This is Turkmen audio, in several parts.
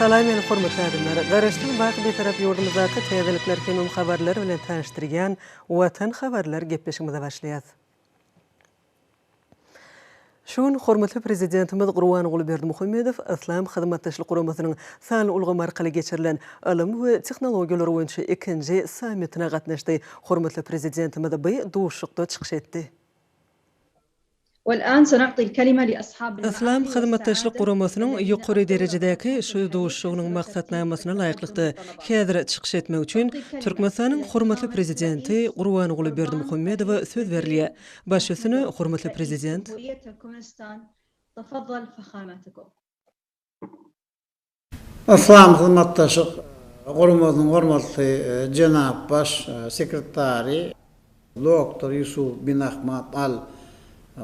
Salam meni hormatly adamlar! Garaşsyz baky Bitarap ýurdumyzdaky täzelikler hemem habarlar bilen tanyşdyrýan Watan habarlar gepleşigimize başlaýas. Şu gün hormatly Prezidentimiz Gurbanguly Berdimuhamedow Yslam Hyzmatdaşlyk Guramasynyň sanly ulgam arkaly geçirilen ylym we tehnologiýalar boýunça ikinji sammitine gatnaşdy. Hormatly Prezidentimiz by duşuşykda çykyş etdi. Yslam Hyzmatdaşlyk Guramasynyň ýokary derejedäki şu duşuşygynyň maksatnamasyna laýyklykda, häzir çykyş etmek üçin Türkmenistanyň hormatly Prezidenti Gurbanguly Berdimuhamedowa söz berilýär. Baş üstüne, hormatly Prezident! Yslam Hyzmatdaşlyk Guramasynyň hormatly jenap Baş sekretary doktor Ýusuf bin Ahmad Al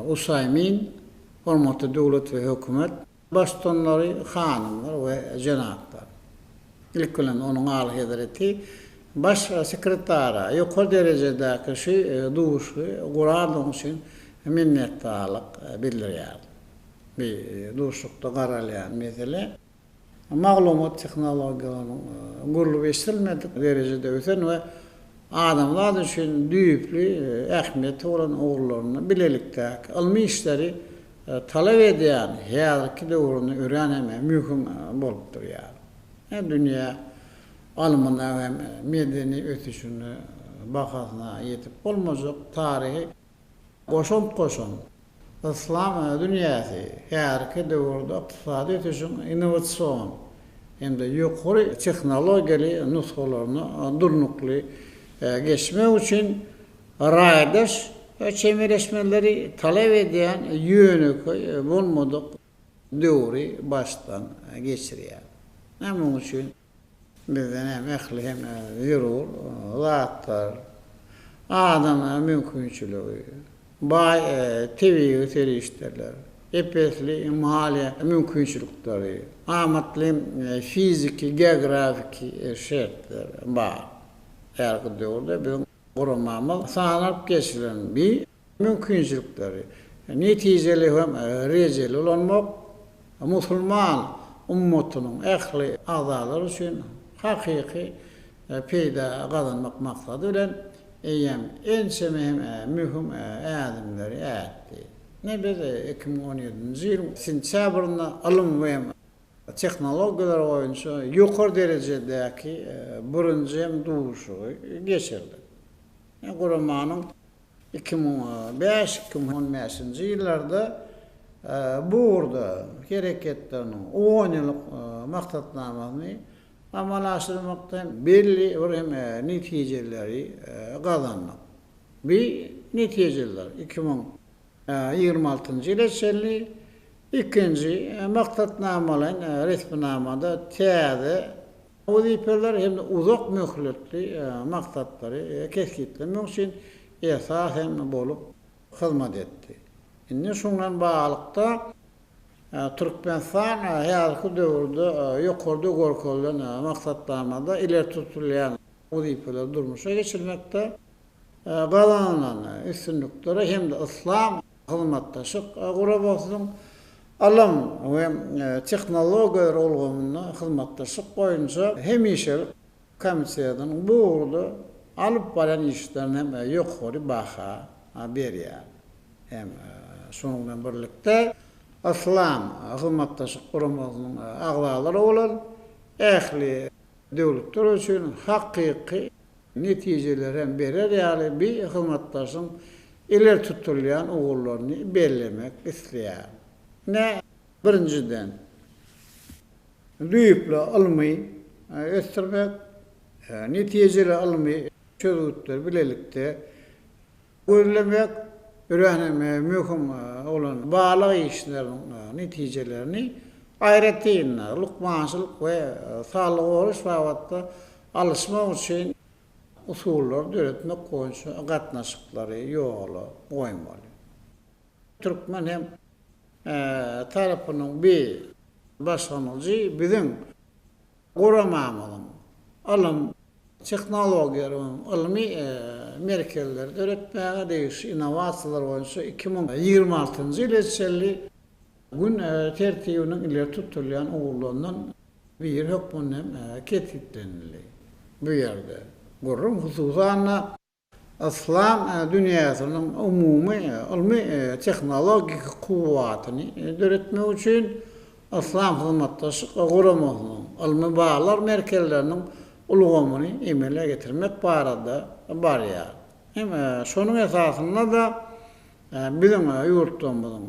Usaýmin, hormatly döwlet we hökümet Baştutanlary, hanymlar we jenaplar! Ilki bilen Onuň Alyhezreti Baş sekretara ýokary derejedäki şu duşuşygy gurandygy üçin minnetdarlyk bildirýärin. Bu duşuşykda garalýan mesele maglumat tehnologiýalarynyň gurlup eşidilmedik derejede ösen we adamzat üçin düýpli ähmiýeti bolan ugurlarynda bilelikdäki ylmy işleri talap edýän häzirki döwründe örän hem möhüm bolup durýar. Dünýä ylmyna hem medeni ösüşine bahasyna ýetip bolmajak taryhy goşant goşan yslam dünýäsi häzirki döwürde ykdysady ösüşiň innowasion hem-de ýokary tehnologiýaly nusgalaryna durnukly geçmek üçin Raýdaş çemeleşmeleri talap edýän ýönekeý bolmadyk döwri başdan geçirýär. Munuň üçin bizden hem ähli hem zerur zatlar, adam mümkinçiligi, baý tebigy serişdeler, ep-esli maliýe mümkinçilikleri, amatly fiziki, geografiki şertler bar. Häzirki döwürde biziň Guramamyz sanalyp geçilen bi mümkinçilikleri netijeli hem rejeli ulanmak, musulman ummatynyň ähli agzalary üçin hakyky peýda gazanmak maksady bilen eýýäm ençeme hem möhüm ädimleri ätdi. Ine biz 2017-nji ýylyň sentýabrynda ylym we Tehnologiýalar boýunça ýokary derejedäki birinji hem duşuşygy geçirdik. Guramanyň 2005, 2015-nji ýyllarda bu ugurda hereketleriniň on ýyllyk maksatnamasyny amala aşyrmakda hem belli bir hem netijeleri gazandyk. Bu netijeler 2026-njy ýyla çenli Ikinji maksatnamalaýyn resminamada täze wezipeler hem-de uzak möhletli maksatlary kesgitlemek üçin esas hem bolup hyzmat etdi. Indi şunuň bilen baglylykda, Türkmenistan häzirki döwürde ýokarda görkezilen maksatnamada ileri tutulýan wezipeleri durmuşa geçirmekde gazanylan üstünliklere hem-de yslam Hyzmatdaşlyk Guramasynyň ylym we tehnologiýalar ulgamynda hyzmatdaşlyk boýunça hemişelik komitetiniň bu ugurda alyp barýan işlerine hem ýokary baha berýär. Hem şonuň bilen birlikde, Yslam Hyzmatdaşlyk Guramasynyň agzalary bolan ähli döwletler üçin hakyky netijeleri hem berer ýaly bi hyzmatdaşyň ileri tutulýan ugurlaryny bellemek isleýärin. Ine, birinjiden, düýpli ylmy ösdürmek, netijeli ylmy çözgütleri bilelikde gözlemek, örän hem möhüm bolan barlag işleriniň netijelerini, aýratyn-da, lukmançylyk we saglygy goraýyş babatda alyşmak üçin usullary döretmek boýunça gatnaşyklary ýola goýmaly. Türkmen hem tarapynyň bi başlangyjy biziň guramamyzyň ylym, tehnologiýalar we ylmy merkezleri döretmäge degişli innowasiýalar boýunça 2026-njy ýyla çenli gün tertibiniň ileri tutulýan ugurlaryndan. biri hökmünde hem kesgitlenildi. Bu ýerde gürrüň, hususan-da, yslam dünýäsiniň umumy ylmy-tehnologik kuwwatyny döretmek üçin Yslam Hyzmatdaşlyk Guramasynyň ylmy-barlag merkezleriniň ulgamyny emele getirmek barada barýar. Hem şonuň esasynda-da biziň ýurtlarymyzyň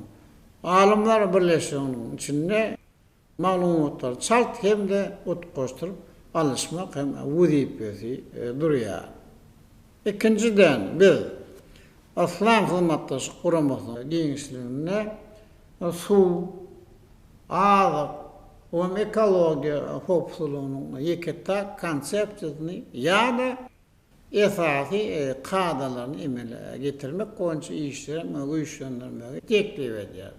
Alymlar birleşiginiň içinde maglumatlary çalt hem-de utgaşdyryp alyşmak hem wezipesi durýar. Ikinjiden, biz Yslam Hyzmatdaşlyk Guramasynyň giňişliginde suw, azyk we ekologiýa howpsuzlygynyň ýeke-täk konsepsiýasyny ýa-da esasy kadalaryny emele getirmek boýunça işleri güýçlendirmegi teklip edýär.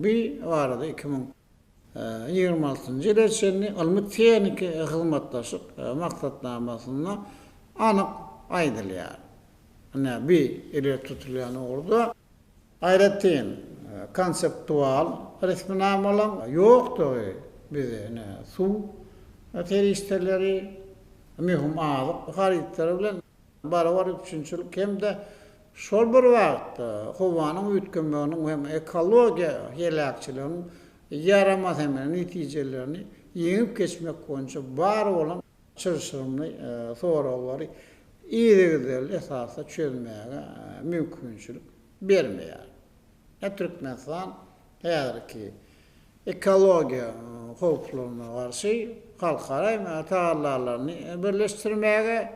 Bu barada 2026-njy ýyla çenli ylmy-tehniki hyzmatdaşlyk maksatnamasynda anyk aýdylýar. Ine, bu ileri tutulýan ugurda aýratyn konseptual resminamalaryň ýokdugy bizi ine, suw serişdeleri, möhüm azyk harytlary bilen barabar üpjünçilik hem-de şol bir wagtda howanyň üýtgemeginiň hem ekologiýa heläkçiliginiň ýaramaz hem netijelerini ýeňip geçmek boýunça bar bolan çylşyrymly soraglary yzygiderli esasda çözmäge mümkinçilik bermeýär. Türkmenistan häzirki ekologiýa howplaryna garşy halkara tagallalaryny birleşdirmäge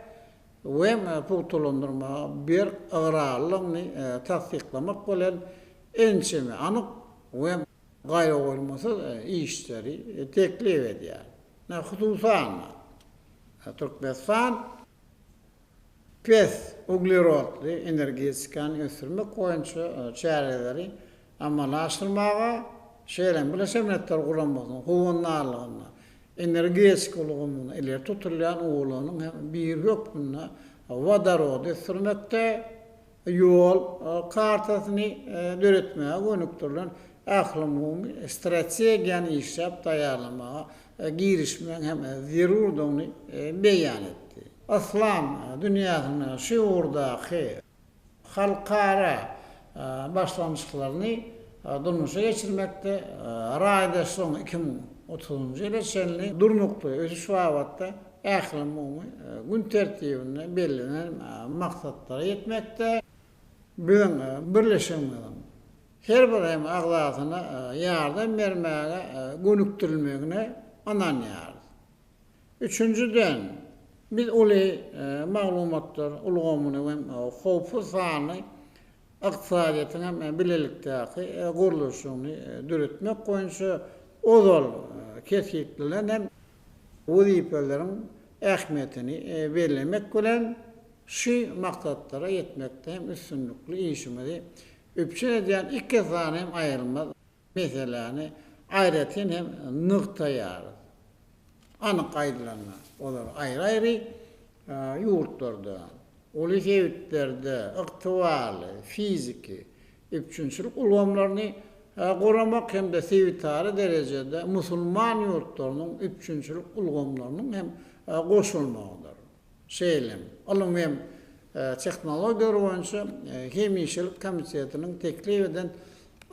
we pugtalandyrmaga berk ygrarlylygyny tassyklamak bilen ençeme anyk we gaýragoýulmasyz işleri teklip edýär. Hususan-da, Türkmenistan Pes uglerodly energetikany ösdürmek boýunça çäreleri amala aşyrmaga, şeýle hem Birleşen Milletler Guramasynyň howandarlygynda energetika ulgamynda ileri tutulýan ugurlarynyň hem biri hökmünde wodorody ösdürmekde ýol kartasyny döretmäge gönükdirilen ählumumy strategiýany işläp taýýarlamaga girişmegiň hem zerurdygyny beýan etdi. Yslam dünýäsinde şu ugurdaky halkara başlangyçlaryny durmuşa geçirmekde raýdaşlygyň 2030-njy ýyla çenli durnukly ösüş babatda ählumumy gün tertibinde bellenen maksatlara ýetmekde biziň birleşigimiziň her bir hem agzasyna ýardam bermäge gönükdirilmegine ynanýarys. Üçünjiden, biz uly maglumatlar ulgamyny we howpsuz sanly ykdysadyýetiň hem bilelikdäki gurluşyny döretmek boýunça ozal kesgitlenen hem wezipeleriň ähmiýetini bellemek bilen, şu maksatlara ýetmekde hem üstünlikli işimizi üpjün edýän iki sany hem aýrylmaz meseläni aýratyn hem nygtaýarys. Anyk aýdylanda, olar aýry-aýry ýurtlarda, uly sebitlerde ygtybarly fiziki üpjünçilik ulgamlaryny guramak hem-de sebitara derejede musulman ýurtlarynyň üpjünçilik ulgamlarynyň hem goşulmagydyr. Şeýle hem, Ylym hem tehnologiýalar boýunça hemişelik komitetiniň teklip eden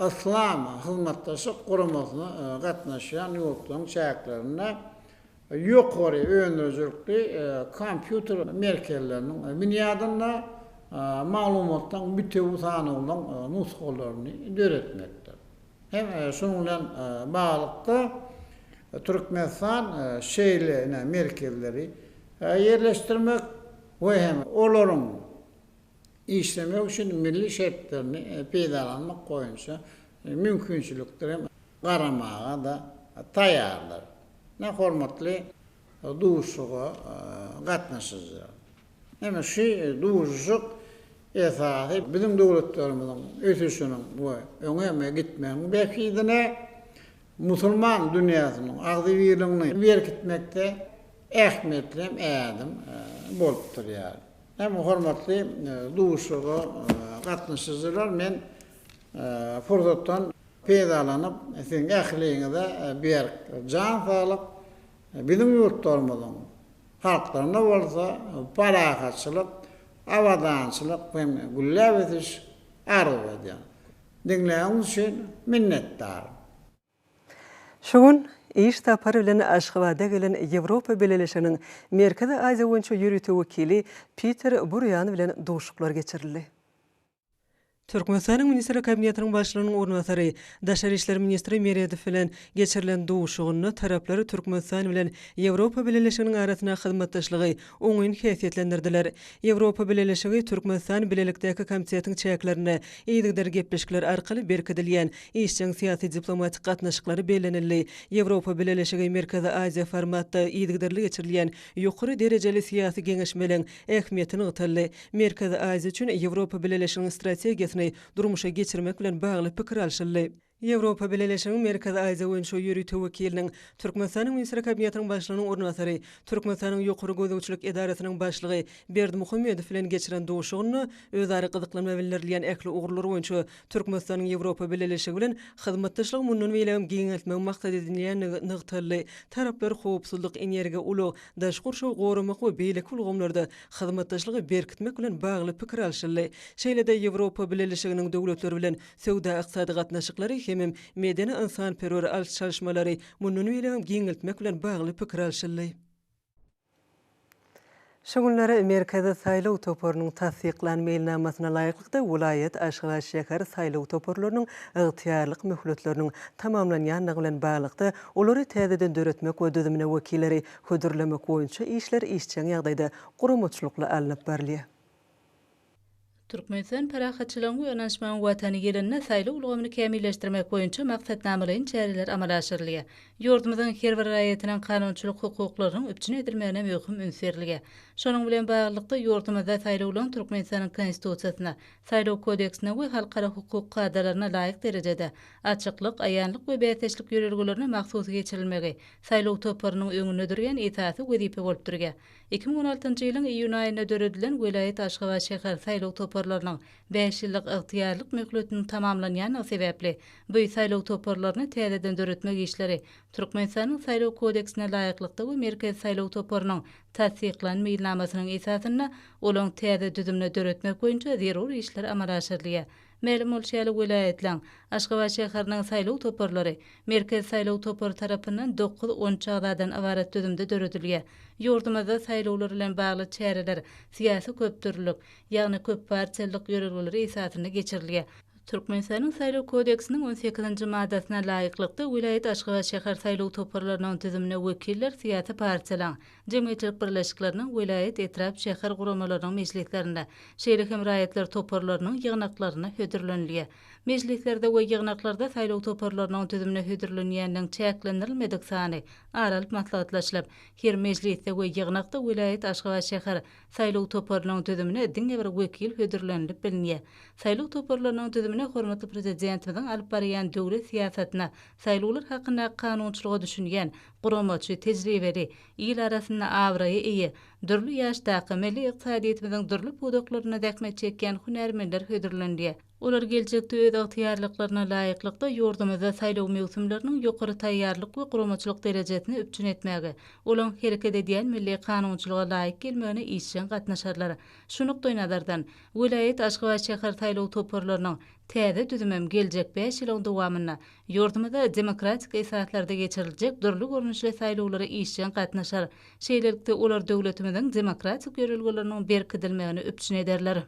Yslam Hyzmatdaşlyk Guramasyna gatnaşýan ýurtlaryň çäklerinde ýokary öndürijilikli kompýuter merkezleriniň binýadynda maglumatlaryň bitewi sanawynyň nusgalaryny döretmekdir. Hem şunuň bilen baglylykda, Türkmenistan şeýle merkezleri ýerleşdirmek we hem olaryň işlemek üçin milli şertlerini peýdalanmak boýunça mümkinçilikleri hem garamaga-da taýýardyr. Hormatly duşuşyga gatnaşyjylar! Ine, şu duşuşyk esasy biziň döwletlerimiziň ösüşiniň we öňe gitmeginiň bähbidine, musulman dünýäsiniň agzybirligini berkitmekde ähmiýetli hem ädim bolup durýar. Hem hormatly duşuşyga gatnaşyjylar, men pursatdan peýdalanyp, siziň ähliňize berk jan saglyk, Biziň ýurtlarymyzyň halklaryna bolsa parahatçylyk, abadançylyk hem gülläp ösüş arzuw edýän. Diňläniňiz üçin minnetdar. Şu gün iş sapary bilen Aşgabada gelen Ýewropa Bileleşiginiň Merkezi Aziýa boýunça ýörite wekili Piter Burýan bilen duşuşyklar geçirildi. Türkmenistanyň Ministrler Kabinetiniň Başlygynyň orunbasary, daşary işler ministri Meredow bilen geçirilen duşuşygynda taraplar Türkmenistan bilen Ýewropa Bileleşiginiň arasyndaky hyzmatdaşlygy oňyn häsiýetlendirdiler. Ýewropa Bileleşigi Türkmenistan bilelikdäki komitetiň çäklerinde yzygider gepleşikler arkaly berkidilýän işjeň syýasy-diplomatik gatnaşyklary bellenildi. Ýewropa Bileleşigi Merkezi Aziýa formatda yzygiderli geçirilýän ýokary derejeli syýasy geňeşmeleň ähmiýeti nygtaldy. Merkezi Aziýa üçin Ýewropa Bileleşiginiň strategiýasyny durmuşa geçirmek bilen bagly pikir alşyldy. Ýewropa Bileleşiginiň Merkezi Aziýa boýunça ýörite wekiliniň, Türkmenistanyň Ministrler Kabinetiniň Başlygynyň orunbasary, Türkmenistanyň Ýokary gözegçilik edarasynyň başlygy Berdimuhamedow bilen geçiren duşuşygynda özara gyzyklanma bildirilýän ähli ugurlar boýunça Türkmenistanyň Ýewropa Bileleşigi bilen hyzmatdaşlygy mundan beýlägem giňeltmegi maksat edinýändigi nygtaldy. Taraplar howpsuzlyk, energiýa, ulag, daşky gurşawy goramak we beýleki ulgamlarda hyzmatdaşlygy berkitmek bilen bagly pikir alşyldy. Şeýle-de Ýewropa Bileleşiginiň döwletleri bilen söwda-ykdysady gatnaşyklary hemem medeni-ynsanperwer alyş-çalyşmalary mundan beýlägem giňeltmek bilen bagly pikir alşyldy. Şu günler Merkezi saýlaw toparynyň tassyklan meýilnamasyna laýyklykda welaýat, Aşgabat şäher saýlaw toparlarynyň ygtyýarlyk möhletleriniň tamamlanýandygy bilen baglylykda, olary täzeden döretmek we düzümine wekilleri hödürlemek boýunça işler işjeň ýagdaýda guramaçylykly alnyp barylýar. Türkmenistan parahatçylygyň we ynanyşmagyň Watany ýylynda saýlaw ulgamyny kämilleşdirmek boýunça maksatnamalaýyn çäreler amala aşyrylýar. Ýurdumyzyň her bir raýatynyň kanunçylyk hukuklarynyň üpjün edilmegine möhüm üns berilýär. Şonuň bilen baglylykda, ýurdumyzda saýlawlaryň Türkmenistanyň Konstitusiýasyna, Saýlaw kodeksine we halkara hukuk kadalaryna laýyk derejede, açyklyk, aýanlyk we bäsdeşlik ýörelgelerine mahsus geçirilmegi saýlaw toparynyň öňünde durýan esasy wezipe bolup durýar. 2016-njy ýylyň iýun aýynda döredilen welaýat Aşgabat şäher saýlaw toparlarynyň bäş ýyllyk ygtyýarlyk möhletiniň tamamlanýandygy sebäpli, bu saýlaw toparlaryny täzeden döretmek işleri Türkmenistanyň Saýlaw kodeksine laýyklykda we Merkezi saýlaw toparynyň tassyklan meýilnamasynyň esasynda olaň täze düzümini döretmek boýunça zerur işler amala aşyrylýar. Mälim bolşy ýaly, welaýatlaryň, Aşgabat şäheriniň saýlaw toparlary Merkezi saýlaw topary tarapyndan dokuz-on üç agzadan ybarat düzümde döredilýär. Ýurdumyzda saýlawlar bilen bagly çäreler syýasy köpdürlülik, ýagny köppartiýalylyk ýörelgeleri esasynda geçirilýär. Türkmenistanyň Saýlaw kodeksiniň on sekizinji maddasyna laýyklykda, welaýat, Aşgabat şäher saýlaw toparlarynyň düzümine wekiller syýasy partiýalaryň, jemgyýetçilik birleşikleriniň, welaýat, etrap, şäher guramalarynyň mejlislerinde, şeýle hem raýatlar toparlarynyň ýygnaklarynda hödürlenilýär. Mejlislerde we ýygnaklarda saýlaw toparlarynyň düzümine hödürlenýänleriň çäklendirilmedik sany ara alyp maslahatlaşylyp, her mejlisde we ýygnakda welaýat, Aşgabat şäher saýlaw toparynyň düzümine diňe bir wekil hödürlenilip bilinýär. Saýlaw toparlarynyň düzümine hormatly Prezidentimiziň alyp barýan döwlet syýasatyna, saýlawlar hakyndaky kanunçylyga düşünýän, guramaçy, tejribeli, il arasynda abraýa eýe, dürli ýaşdaky, milli ykdysadyýetimiziň dürli pudaklarynda zähmet çekýän hünärmenler hödürlenilýär. Olar geljekde öz ygtyýarlyklaryna laýyklykda ýurdumyzda saýlaw möwsümleriniň ýokary taýýarlyk we guramaçylyk derejesini üpjün etmäge, olaň hereket edýän milli kanunçylyga laýyk gelmegine işjeň gatnaşarlar. Şu nukdaýnazardan, welaýat, Aşgabat şäher saýlaw toparlarynyň täze düzümem geljek bäş ýylyň dowamynda Ýurdumyzda demokratik esaslarda geçiriljek dürli görnüşli saýlawlara işjeň gatnaşar. Şeýlelikde, olar döwletimiziň demokratik ýörelgeleriniň berkidilmegini üpjün ederler.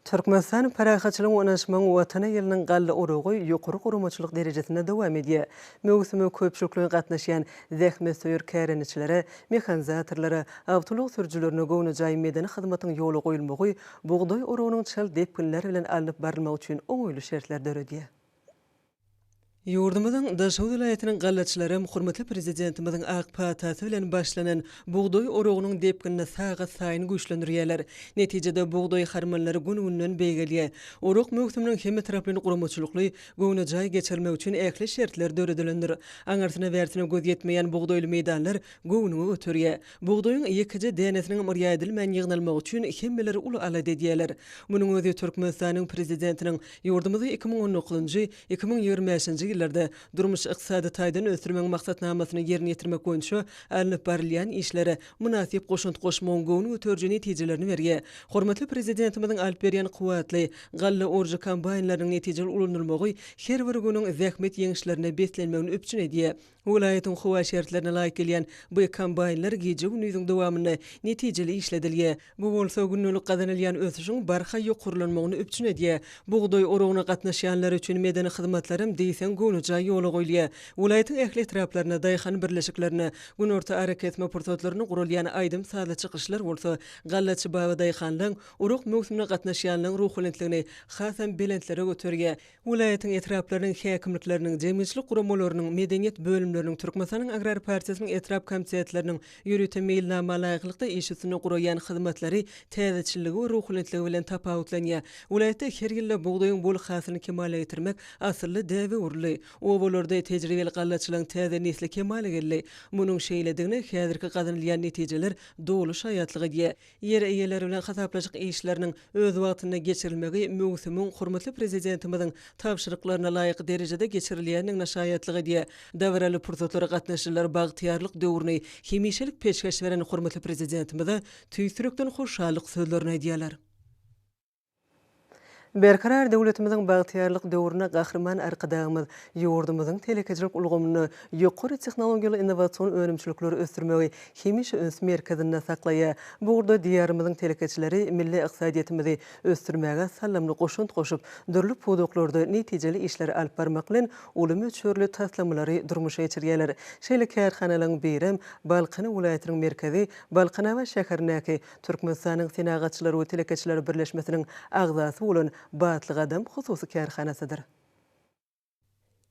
Türkmenistan parahatçylygyň we ynanyşmagyň Watany ýylynyň galla oragy ýokary guramaçylyk derejesinde dowam edýär. Möwsüme köpçülikleýin gatnaşýan zähmetsöýer kärendeçilere, mehanizatorlara, awtoulag sürüjilerine göwnejaý medeni hyzmatyň ýola goýulmagy bugdaý oragynyň çalt depginler bilen alnyp barylmagy üçin oňaýly şertler döredýär. Ýurdumyzyň Daşoguz welaýatynyň gallaçylaram hormatly Prezidentimiziň ak patasy bilen başlanan bugdaý oragynyň depginini sagatsaýyn güýçlendirýärler. Netijede, bugdaý harmanlary gün-günden beýgelýär. Orak möwsüminiň hemmetaraplaýyn guramaçylykly, göwnejaý geçirilmegi üçin ähli şertler döredilendir. Aňyrsyna-bärsine göz ýetmeýän bugdaýly meýdanlar göwnüňi göterýär. Bugdaýyň ýekeje dänesiniň yrýa edilmän ýygnalmagy üçin hemmeler uly alada edýärler. Munuň özi Türkmenistanyň Prezidentiniň ýurdumyzy 2019-njy, 2025-nji ýyllarda. ýyllarda durmuş-ykdysady taýdan ösdürmegiň maksatnamasyny ýerine ýetirmek boýunça alnyp barylýan işlere mynasyp goşant goşmagyň göwün göteriji netijelerini berýär. Hormatly Prezidentimiziň alyp berýän kuwwatly galla orujy kombaýnlarynyň netijeli ulanylmagy her bir günüň zähmet ýeňişlerine beslenmegini üpjün edýär. Welaýatyň howa şertlerine laýyk gelýän bu kombaýnlar gije-gündiziň dowamynda netijeli işledilýär. Bu bolsa gündelik gazanylýan ösüşiň barha ýokarlanmagyny üpjün edýär. Bugdaý oragyna gatnaşýanlar üçin medeni hyzmatlaram diýseň göwnejaý ýola goýulýar. Welaýatyň ähli etraplarynda, daýhan birleşiklerinde günorta arakesme pursatlarynda guralýan aýdym-sazly çykyşlar bolsa gallaçy babadaýhanlaryň, orak möwsümine gatnaşýanlaryň ruhubelentligini hasam belentlere göterýär. Welaýatyň etraplarynyň häkimlikleriniň, jemgyýetçilik guramalarynyň, medeniýet bölümleriniň, Türkmenistanyň Agrar partiýasynyň etrap komitetleriniň ýörite meýilnama laýyklykda iş üstünde guraýan hyzmatlary täzeçilligi we ruhubelentligi bilen tapawutlanýar. Welaýatda her ýylda bugdaýyň bol hasylyny kemala getirmek asylly däbe öwrüldi. Obalarda tejribeli gallaçylaryň täze nesli kemala geldi. Munuň şeýledigine häzirki gazanylýan netijeler doly şaýatlyk edýär. Ýer eýeleri bilen hasaplaşyk işleriniň öz wagtynda geçirilmegi möwsümiň hormatly Prezidentimiziň tabşyryklaryna laýyk derejede geçirilýändigine şaýatlyk edýär. Dabaraly pursatlara gatnaşyjylar bagtyýarlyk döwrüni hemişelik peşgeş beren hormatly Prezidentimize tüýs ýürekden hoşallyk sözlerini aýdýarlar. Berkarar döwletimiziň bagtyýarlyk döwründe Gahryman Arkadagymyz ýurdumyzyň telekeçilik ulgamynda ýokary tehnologiýaly innowasion önümçilikleri ösdürmegi hemişe üns merkezinde saklaýar. Bu ugurda Diýarymyzyň telekeçileri milli ykdysadyýetimizi ösdürmäge saldamly goşant goşup, dürli pudaklarda netijeli işleri alyp barmak bilen, uly möçberli taslamalary durmuşa geçirýärler. Şeýle kärhanalaryň birem Balkan welaýatynyň merkezi Balkanabat şäherindäki Türkmenistanyň Senagatçylar we telekeçiler birleşmesiniň agzasy bolan Batly gadam hususy kärhanasydyr.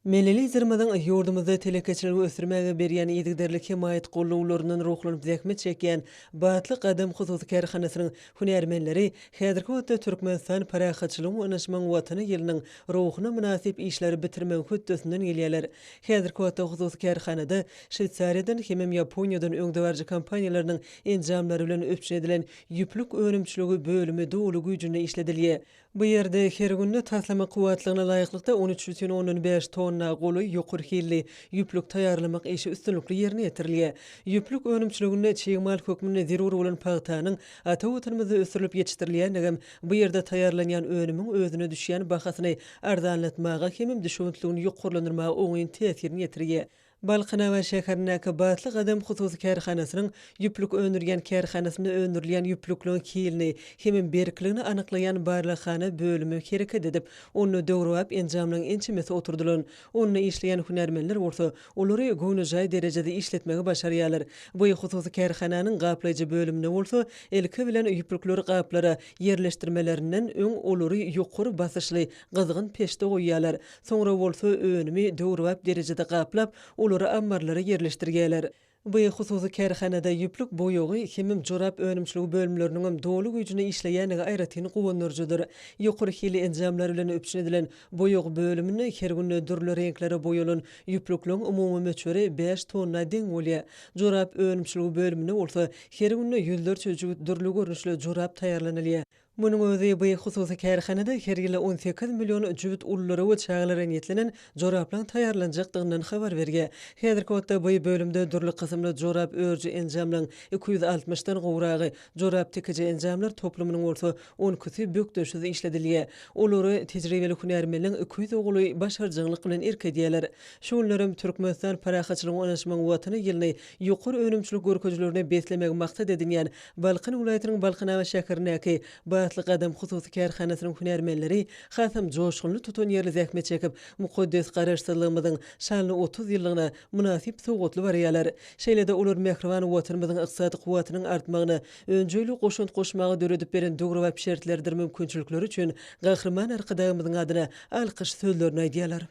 Milli Liderimiziň ýurdumyzda telekeçiligi ösdürmäge berýän yzygiderli hemaýat gollawlaryndan ruhlanyp zähmet çekýän Batly gadam hususy kärhanasynyň hünärmenleri häzirki wagtda Türkmenistan parahatçylygyň we ynanyşmagyň Watany ýylynyň ruhuna mynasyp işleri bitirmegiň hötdesinden gelýärler. Häzirki wagtda hususy kärhanada Şweýsariýadan hemem Ýaponiýadan öňdebaryjy kompaniýalarynyň enjamlary bilen üpjün edilen ýüplük önümçiligi bölümi doly güýjünde işledilýär. Bu ýerde her günde taslama kuwwatlygyna laýyklykda 13,5 tonna golaý ýokary hilli ýüplük taýýarlamak işi üstünlikli ýerine ýetirilýär. Ýüplük önümçiliginde çig mal hökmünde zerur bolan pagtanyň ata Watanymyzda ösdürilip ýetişdirilýändigem bu ýerde taýýarlanýan önümiň özüne düşýän bahasyny arzanlatmaga hemem düşewüntligini ýokarlandyrmaga oňyn täsirini ýetirýär. Balkanabat şäherindäki Batly gadam hususy kärhanasynyň ýüplük öndürýän kärhanasynda öndürilýän ýüplükligiň hilini hemem berkligini anyklaýan barlaghana bölümi hereket edip, onda döwrebap enjamlaryň ençemesi oturdylan. Onda işleýän hünärmenler bolsa, olary göwnejaý derejede işletmegi başarýarlar. Bu hususy kärhananyň gaplaýjy bölüminde bolsa, ilki bilen ýüplükleri gaplara ýerleşdirmelerinden öň olary ýokary basyşly gyzgyn peçde goýýarlar. Soňra bolsa önümi döwrebap derejede gaplap, olary ammarlara ýerleşdirýärler. Bu hususy kärhanada ýüplük boýagy hemem jorap önümçiligi bölümleriniňem doly güýjünde işleýändigi aýratyn guwandyryjydyr. Ýokary hilli enjamlar bilen üpjün edilen boýag bölüminde her günde dürli reňklere boýalan ýüplükleň umumy möçberi bäş tonna deň bolýar. Jorap önümçiligi bölüminde bolsa her günde ýüzlerçe jübüt dürli görnüşli jorap taýýarlanylýar. Munuň özi bu hususy kärhanada her ýyl 18 million jübüt ululara we çagalara niýetlenen joraplaryň taýýarlanjakdygyndan habar berýär. Häzirki wagtda bu bölümde dürli kysymly jorap örüji enjamlaryň 260 dan gowragy, jorap tikiji enjamlar toplumynyň bolsa on ikisi bökdençsiz işledilýär. Olary tejribeli hünärmenleň 200 ogly başarjaňlyk bilen erk edýärler. Şu günlerem Türkmenistan parahatçylygyň we ynanyşmagyň Watany ýylyny ýokary önümçilik görkezijilerine beslemegi maksat edinýän Balkan welaýatynyň Balkanabat şäherindäki Batly gadam hususy kärhanasynyň hünärmenleri hasam joşgunly tutanýerli zähmet çekip, mukaddes Garaşsyzlygymyzyň şanly 30 ýyllygyna mynasyp sowgatly barýarlar. Şeýle-de olar mähriban Watanymyzyň ykdysady kuwwatynyň artmagyna önjeýli goşant goşmaga döredip beren döwrebap şertleridir mümkinçilikleri üçin Gahryman Arkadagymyzyň adyna alkyş sözlerini aýdýarlar.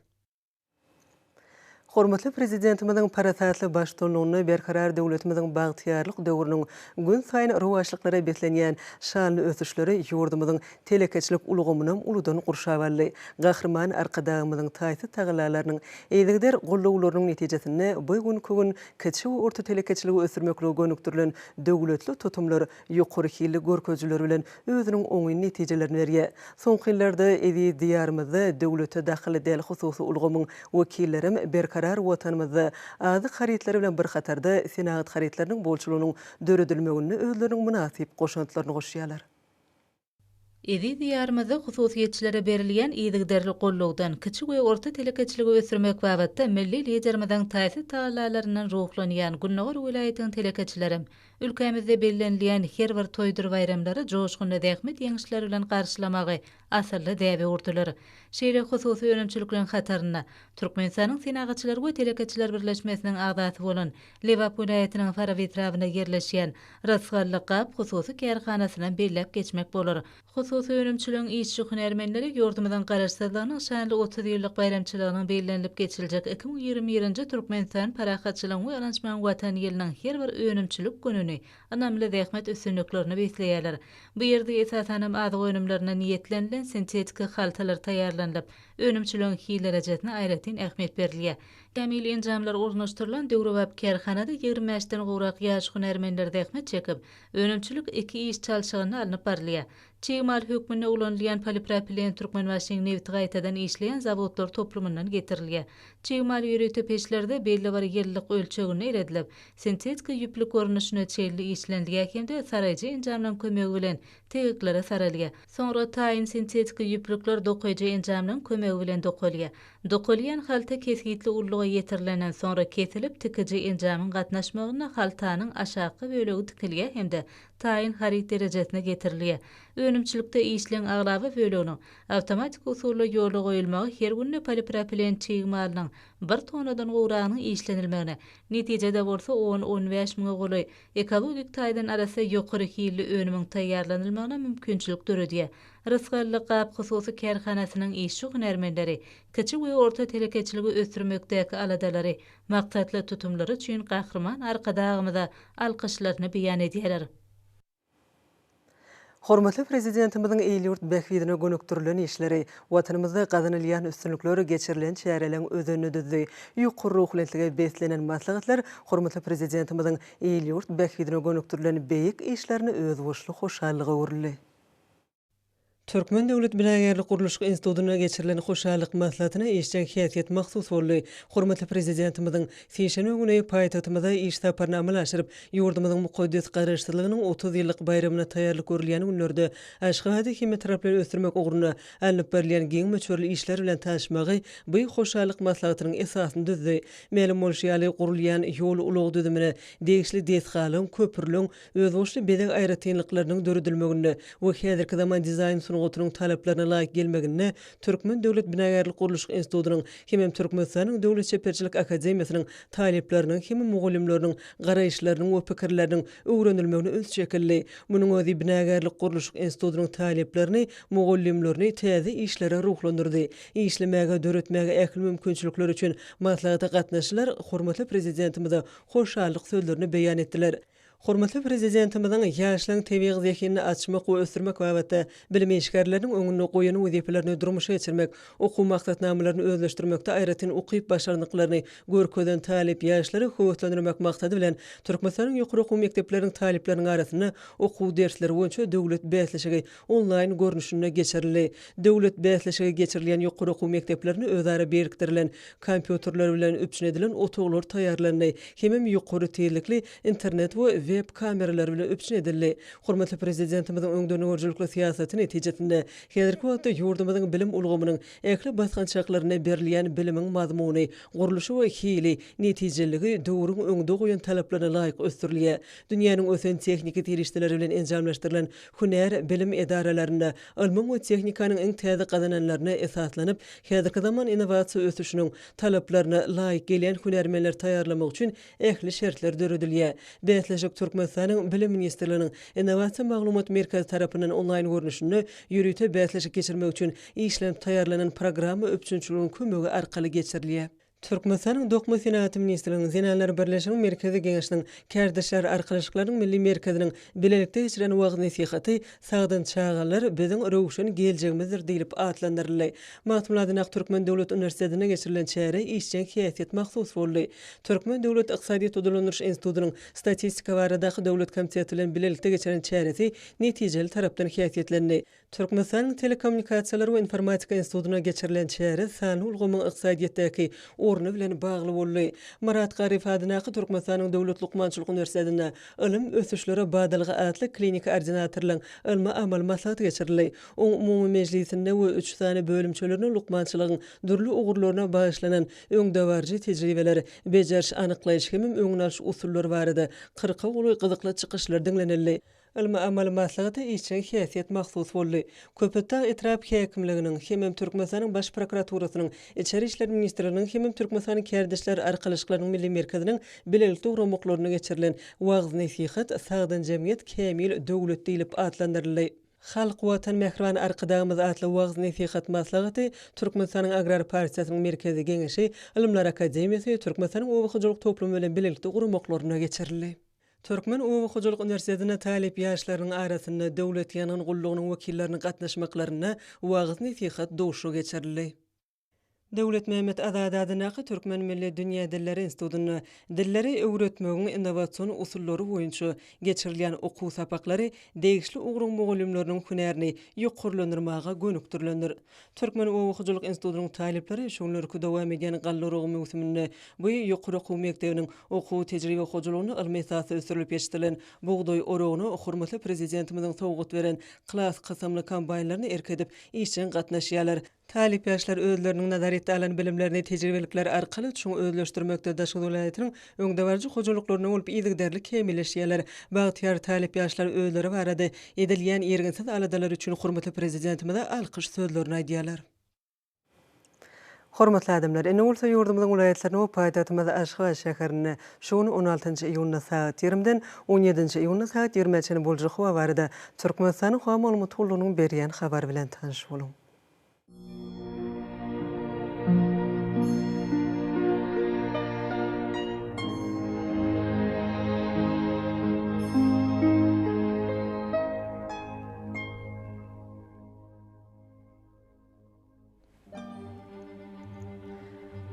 Hormatly Prezidentimiziň parasatly baştutanlygynda Berkarar döwletimiziň bagtyýarlyk döwrüniň günsaýyn rowaçlyklara beslenýän şanly ösüşleri ýurdumyzyň telekeçilik ulgamynam uludan gurşap aldy. Gahryman Arkadagymyzyň taýsyz tagallalarynyň, yzygider gollawlarynyň netijesinde bu günki gün kiçi we orta telekeçiligi ösdürmeklige gönükdirilen döwletli tutumlar ýokary hilli görkezijiler bilen özüniň oňyn netijelerini berýär. Soňky ýyllarda eziz Diýarymyzda döwlete dahylly däl hususy ulgamyň wekillerem berkarar Watanymyzda azyk harytlary bilen bir hatarda senagat harytlarynyň bolçulygynyň döredilmeginde özleriniň mynasyp goşantlaryny goşýarlar. Eziz Diýarymyzda hususyýetçilere berilýän yzygiderli gollawdan, kiçi we orta telekeçiligi ösdürmek babatda milli Liderimiziň taýsyz tagallalaryndan ruhlanýan gündogar welaýatyň telekeçilerem ülkämizde bellenilýän her bir toýdur baýramlary joşgunly zähmet ýeňişleri bilen garşylamagy asylly däbe öwürdiler. Şeýle hususy önümçilikleriň hatarynda Türkmenistanyň Senagatçylar we telekeçiler birleşmesiniň agzasy bolan Lebap welaýatynyň Faraby etrabynda ýerleşýän Rysgally gap hususy kärhanasynam belläp geçmek bolar. Hususy önümçiligiň işçi-hünärmenleri ýurdumyzyň Garaşsyzlygynyň şanly 30 ýyllyk baýramçylygynyň bellenilip geçiljek 2021-nji Türkmenistan parahatçylygyň we ynanyşmagyň Watany ýylynyň her bir önümçilik gününi ynamly zähmet üstünliklerine besleýärler. Bu ýerde esasanam azyk önümlerine niýetlenilen sintetiki haltalar taýýarlanylyp, önümçiligiň hil derejesine aýratyn ähmiýet berilýär. Kämil enjamlar ornaşdyrylan döwrebap kärhanada 25 den gowrak ýaş hünärmenler zähmet çekip, önümçilik iki iş çalşygynda alnyp barylýar. Çig mal hökmünde ulanylýan polipropilen Türkmenbaşynyň nebiti gaýtadan işleýän zawodlar toplumyndan getirilýär. Çig mal ýörite peçlerde belli bir ýylylyk ölçeginde eredilip, sintetiki ýüplük görnüşine çenli işlenilýär hem-de saraýjy enjamlaryň kömegi bilen tegeklere saralýar. Soňra taýyn sintetiki ýüplükler dokaýjy enjamlaryň kömegi bilen dokalýar. Dokalýan halta kesgitli ululyga ýetirilenden soňra kesilip, tikiji enjamyň gatnaşmagynda haltanyň aşakgy bölegi tikilýär hem-de taýyn haryt derejesine getirilýär. Önümçilikde işleň aglaba böleginiň awtomatik usulda ýola goýulmagy her günde polipropilen çig malynyň bir tonnadan gowragynyň işlenilmegine, netijede bolsa on-on bäş müňe golaý ekologik taýdan arassa ýokary hilli önümiň taýýarlanylmagyna mümkinçilik döredýär. Rysgally gap hususy kärhanasynyň işçi-hünärmenleri kiçi we orta telekeçiligi ösdürmekdäki aladalary, maksatly tutumlary üçin Gahryman Arkadagymyza alkyşlaryny beýan edýärler. Hormatly Prezidentimiziň il-ýurt bähbidine gönükdirilen işleri, Watanymyzda gazanylýan üstünlikler geçirilen çäreleriň özenini düzdi. Ýokary ruhubelentlige beslenen maslahatlar hormatly Prezidentimiziň il-ýurt bähbidine gönükdirilen beýik işlerine özboluşly hoşallyga öwrüldi. Türkmen döwlet binagärlik-gurluşyk institutynda geçirilen hoşallyk maslahatyna işjeň häsiýet mahsus boldy. Hormatly Prezidentimiziň sişenbe güni paýtagtymyza iş saparyny amala aşyryp, ýurdumyzyň mukaddes Garaşsyzlygynyň 30 ýyllyk baýramyna taýýarlyk görülýän günlerde Aşgabady hemmetaraplaýyn ösdürmek ugrunda alnyp barylýan giň möçberli işler bilen tanyşmagy bu hoşallyk maslahatynyň esasyny düzdi. Mälim bolşy ýaly, gurulýan ýol-ulag düzümine degişli desgalaryň, köprüleriň, özboluşly bezeg aýratynlyklarynyň döredilmeginde we häzirki zaman dizaýn sungatynyň talaplaryna laýyk gelmeginde Türkmen döwlet binagärlik-gurluşyk institutynyň hemem Türkmenistanyň Döwlet çeperçilik akademiýasynyň talyplarynyň hem mugallymlarynyň garaýyşlarynyň we pikirleriniň öwrenilmegine üns çekildi. Munuň özi binagärlik-gurluşyk institutynyň talyplaryny, mugallymlaryny täze işlere ruhlandyrdy. Işlemäge, döretmäge ähli mümkinçilikler üçin maslahata gatnaşyjylar hormatly Prezidentimize hoşallyk sözlerini beýan etdiler. Hormatly Prezidentimiziň ýaşlaryň tebigy zehinini açmak we ösdürmek babatda bilim işgärleriniň öňünde goýan wezipelerini durmuşa geçirmek, okuw maksatnamalaryny özleşdirmekde aýratyn ukyp-başarnyklaryny görkezen talyp ýaşlary höweslendirmek maksady bilen, Türkmenistanyň ýokary okuw mekdepleriniň talyplarynyň arasynda okuw dersleri boýunça döwlet bäsleşigi onlaýn görnüşinde geçirildi. Döwlet bäsleşigi geçirilýän ýokary okuw mekdeplerinde özara birikdirilen kompýuterler bilen üpjün edilen otaglar taýýarlandy hemem ýokary tizlikli internet we web kameralary bilen üpjün edildi. Hormatly Prezidentimiziň öňdengörüjilikli syýasaty netijesinde häzirki wagtda ýurdumyzyň bilim ulgamynyň ähli basgançaklarynda berilýän bilimiň mazmuny, gurluşy we hili, netijeliligi döwrüň öňde goýan talaplaryna laýyk ösdürilýär. Dünýäniň ösen tehniki serişdeleri bilen enjamlaşdyrylan Hünär bilim edaralarynda ylmyň we tehnikanyň iň täze gazananlaryna esaslanyp, häzirki zaman innowasiýa ösüşiniň talaplaryna laýyk gelýän hünärmenleri taýýarlamak üçin ähli şertler döredilýär. Bäsleşik Türkmenistanyň Bilim ministrliginiň Innowasiýa maglumat merkezi tarapyndan onlaýn görnüşinde ýörite bäsleşik geçirmek üçin işlenip taýýarlanan programma üpjünçiliginiň kömegi arkaly geçirilýär. Türkmenistanyň Dokma senagaty ministrliginiň, Zenanlar birleşiginiň Merkezi Geňeşiniň, Kärdeşler arkalaşyklarynyň Milli merkeziniň bilelikde geçiren wagyz-nesihaty Sagdyn çagalar, biziň röwşen geljegimizdir diýlip atlandyryldy. Magtymguly adyndaky Türkmen döwlet uniwersitetinde geçirilen çärä işjeň häsiýet mahsus boldy. Türkmen döwlet ykdysadyýet we dolandyryş institutynyň Statistika baradaky döwlet komiteti bilen bilelikde geçiren çäresi netijeli tarapdan häsiýetlendi. Türkmenistanyň Telekommunikasiýalar we informatika institutynda geçirilen çäre sanly ulgamyň ykdysadyýetdäki orny bilen bagly boldy. Myrat Garyýew adyndaky Türkmenistanyň Döwlet lukmançylyk uniwersitetinde Ylym ösüşlere badalga atly kliniki ordinatorlaryň ylmy-amaly maslahaty geçirildi. Oň umumy mejlisinde we üç sany bölümçelerinde lukmançylygyň dürli ugurlaryna bagyşlanan öňdebaryjy tejribeler, bejeriş-anyklaýyş hemem öňüni alyş usullary barada kyrka golaý gyzykly çykyşlar diňlenildi. Ylmy-amaly maslahata işjeň häsiýet mahsus boldy. Köpetdag etrap häkimliginiň hemem Türkmenistanyň Baş prokuraturasynyň, Içeri işler ministrliginiň hemem Türkmenistanyň Kärdeşler arkalaşyklarynyň Milli merkeziniň bilelikde guramaklarynda geçirilen wagyz-nesihat Sagdyn jemgyýet, kämil döwlet diýlip atlandyryldy. Halk, Watan, mähriban Arkadagymyz atly wagyz-nesihat maslahaty Türkmenistanyň Agrar partiýasynyň Merkezi Geňeşi, Ylymlar akademiýasy, Türkmenistanyň Oba hojalyk toplumy bilen bilelikde guramaklarynda geçirildi. Türkmen oba hojalyk uniwersitetinde talyp ýaşlarynyň arasynda Döwlet ýangyn gullugynyň wekilleriniň gatnaşmaklarynda wagyz-nesihat duşuşygy geçirildi. Döwletmämmet Azady adyndaky Türkmen milli dünýä dilleri institutynda dilleri öwretmegiň innowasion usullary boýunça geçirilýän okuw sapaklary degişli ugruň mugallymlarynyň hünärini ýokarlandyrmaga gönükdirilendir. Türkmen oba hojalyk institutynyň talyplary şu günlerki dowam edýän galla oragy möwsüminde bu ýokary okuw mekdebiniň okuw-tejribe hojalygynda ylmy esasda ösdürilip ýetişdirilen bugdaý oragyna hormatly Prezidentimiziň sowgat beren Klas kysymly kombaýnlaryna erk edip, işjeň gatnaşýarlar. Talyp ýaşlar özleriniň nazaryýetde alan bilimlerini tejribelikler arkaly çuň özleşdirmekde Daşoguz welaýatynyň öňdebaryjy hojalyklarynda bolup yzygiderli kämilleşýärler. Bagtyýar talyp ýaşlar özleri barada edilýän irginsiz aladalar üçin hormatly Prezidentimize alkyş sözlerini aýdýarlar. Hormatly adamlar, indi bolsa ýurdumyzyň welaýatlarynda we paýtagtymyz Aşgabat şäherinde şu gün on altynjy iýunda sagat ýigrimiden on ýedinji iýunda sagat ýigrimä çenli boljak howa barada Türkmenistanyň Howa maglumat gullugynyň berýän habary bilen tanyş boluň.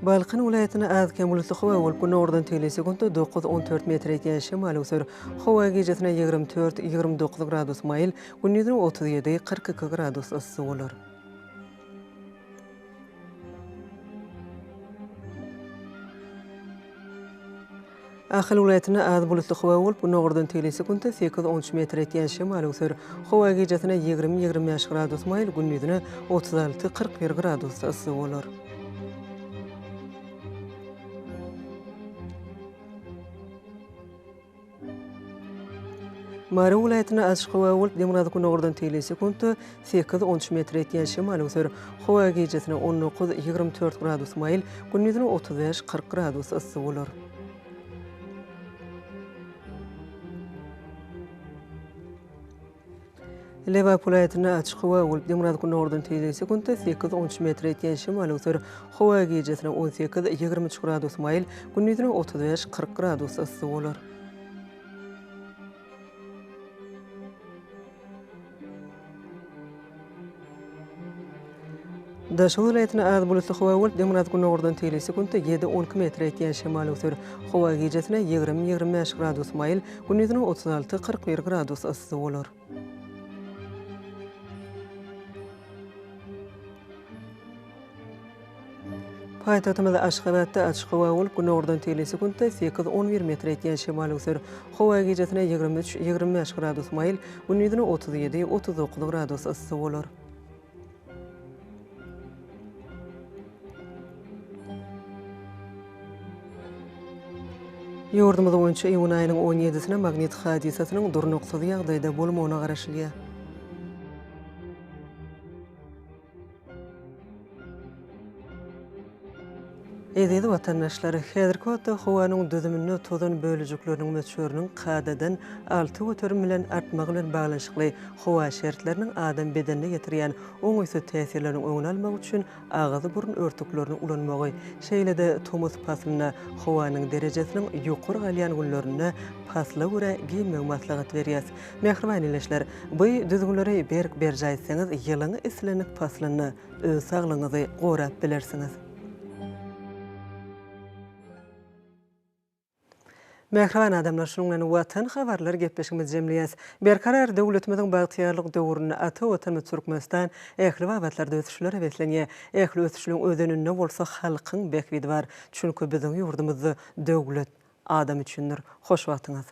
Balkan welaýatynda az-kem bulutly howa bolup, günordan tegelek sekuntda dokuz, on dört metr edýän şemal öwser. Howa gijesine 24, 29 gradus maýyl, gündizine 37, 42 gradus yssy bolar. Ahal welaýatynda az bulutly howa bolup, günordan tegelek sekuntda sekiz, on üç metr etýän şemal öwser. Howa gijesine 20, 25 gradus maýyl, gündizine 36, 41 gradus yssy bolar. Mary welaýatynda açyk howa bolup, demirgazyk-günordan tegelek sekuntda sekiz, on üç metr etýän şemal öwser. Howa gijesine 19, 24 gradus maýyl, gündizine 35, 40 gradus yssy bolar. Lebap welaýatynda açyk howa bolup, demirgazyk-günordan tegelek sekuntda sekiz, on üç metr etýän şemal öwser. Howa gijesine 18, 23 gradus maýyl, gündizine 35, 40 gradus yssy bolar. Daşoguz welaýatynda az bulutly howa bolup, demirgazyk-günordan tegelek sekuntda ýedi, on iki metre ýetýän şemal öwser. Howa gijesine 20, 25 gradus maýyl, gündizine 36, 41 gradus yssy bolar. Paýtagtymyz Aşgabatda açyk howa bolup, günordan tegelek sekuntda sekiz, on bir metre ýetýän şemal öwser. Howa gijesine 23, 25 gradus maýyl, gündizine 37, 39 gradus yssy bolar. Ýurdumyz boýunça iýun aýynyň on ýedisine magnit hadysasynyň durnuksyz ýagdaýda bolmagyna garaşylýar. Eziz watandaşlar, häzirki wagtda howanyň düzüminde tozan bölejikleriniň möçberiniň kadadan 6% bilen artmagy bilen baglanyşykly howa şertleriniň adam bedenine ýetirýän oňaýsyz täsirleriniň öňüni almak üçin agyz-burun örtüklerini ulanmagy, şeýle-de tomus paslynda howanyň derejesiniň ýokary galýan günlerinde pasla görä geýinmegi maslahat berýäs. Mähriban ildeşler, bu düzgünleri berk berjaý etseňiz, ýylyň islendik paslynda öz saglygyňyzy gorap bilersiňiz. Mähriban adamlar, şunuň bilen Watan habarlar gepleşigimizi jemleýäs. Berkarar döwletimiziň bagtyýarlyk döwründe ata Watanymyz Türkmenistan ähli babatlarda ösüşlere beslenýär. Ähli ösüşligiň özeninde bolsa halkyň bähbidi bar. Çünki biziň ýurdumyzda döwlet adam üçindir. Hoş wagtyňyz!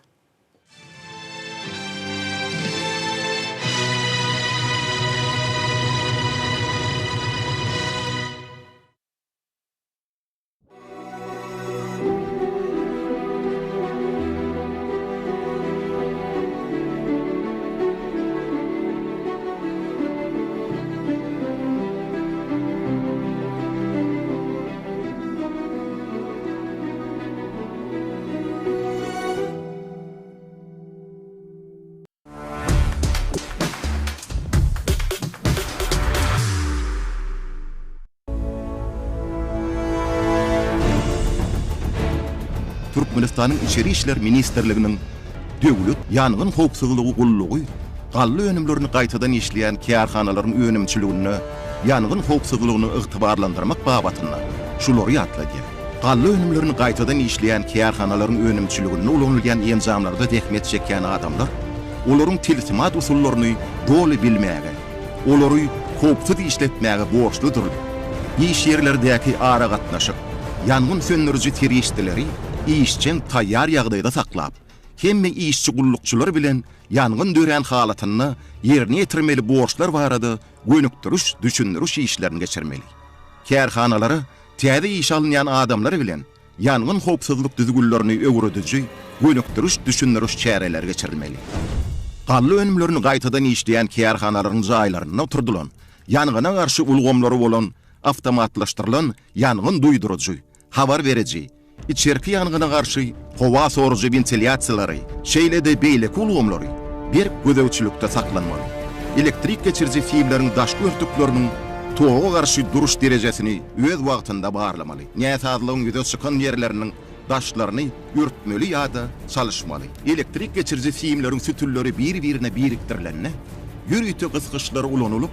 Türkmenistanyň Içeri işler ministrliginiň Döwlet ýangyn howpsuzlygy gullugy galla önümlerini gaýtadan işleýän kärhanalaryň önümçiliginde ýangyn howpsuzlygyny ygtybarlandyrmak babatynda şulary ýatladýar. Galla önümlerini gaýtadan işleýän kärhanalaryň önümçiliginde ulanylýan enjamlarda zähmet çekýän adamlar olaryň tilsimat usullaryny doly bilmäge, olary howpsuz işletmäge borçludyrlar. Iş ýerlerdäki aragatnaşyk, ýangyn söndüriji serişdeleri işjeň taýýar ýagdaýda saklap, hemme işçi-gullukçylar bilen ýangyn dörän halatynda ýerine ýetirmeli borçlar barada gönükdiriş-düşündiriş işlerini geçirmeli. Kärhanalara täze işe alynýan adamlar bilen ýangyn howpsuzlyk düzgünlerini öwrediji gönükdiriş-düşündiriş çäreleri geçirilmeli. Galla önümlerini gaýtadan işleýän kärhanalaryň jaýlarynda oturdylan ýangyna garşy ulgamlary bolan awtomatlaşdyrylan ýangyn duýduryjy, habar beriji, içerki ýangyna garşy howa sorujy wentilýasiýalary, şeýle-de beýleki ulgamlary berk gözegçilikde saklanmaly. Elektrik geçiriji simleriň daşky örtükleriniň toga garşy duruş derejesini öz wagtynda barlamaly. Näsazlygyň ýüze çykan ýerleriniň daşlaryny örtmeli ýa-da çalyşmaly. Elektrik geçiriji simleriň sütünleri bir-birine birikdirilende, ýörite gysgyçlar ulanylyp,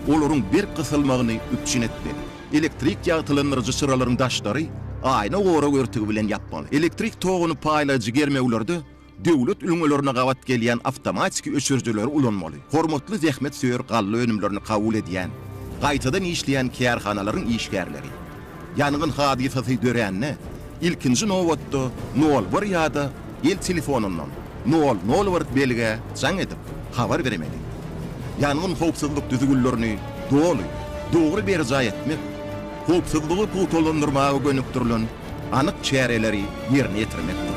olaryň berk gysylmagyny üpjün etmeli. Elektrik ýagtylandyryjy çyralaryň daşlary aýna gorag örtügi bilen ýapmaly. Elektrik toguny paýlaýjy germewlerde döwlet ülňülerine gabat gelýän awtomatiki öçürijileri ulanmaly. Hormatly zähmetsöýer galla önümlerini kabul edýän, gaýtadan işleýän kärhanalaryň işgärleri! Ýangyn hadysasy dörände, ilkinji nobatda nol bir ýa-da el telefonyndan nol nol bir belgä jaň edip, habar bermeli. Ýangyn howpsuzlyk düzgünlerini doly, dogry berjaý etmek, howpsuzlygy pugtalandyrmaga gönükdirilen anyk çäreleri ýerine ýetirmekdir.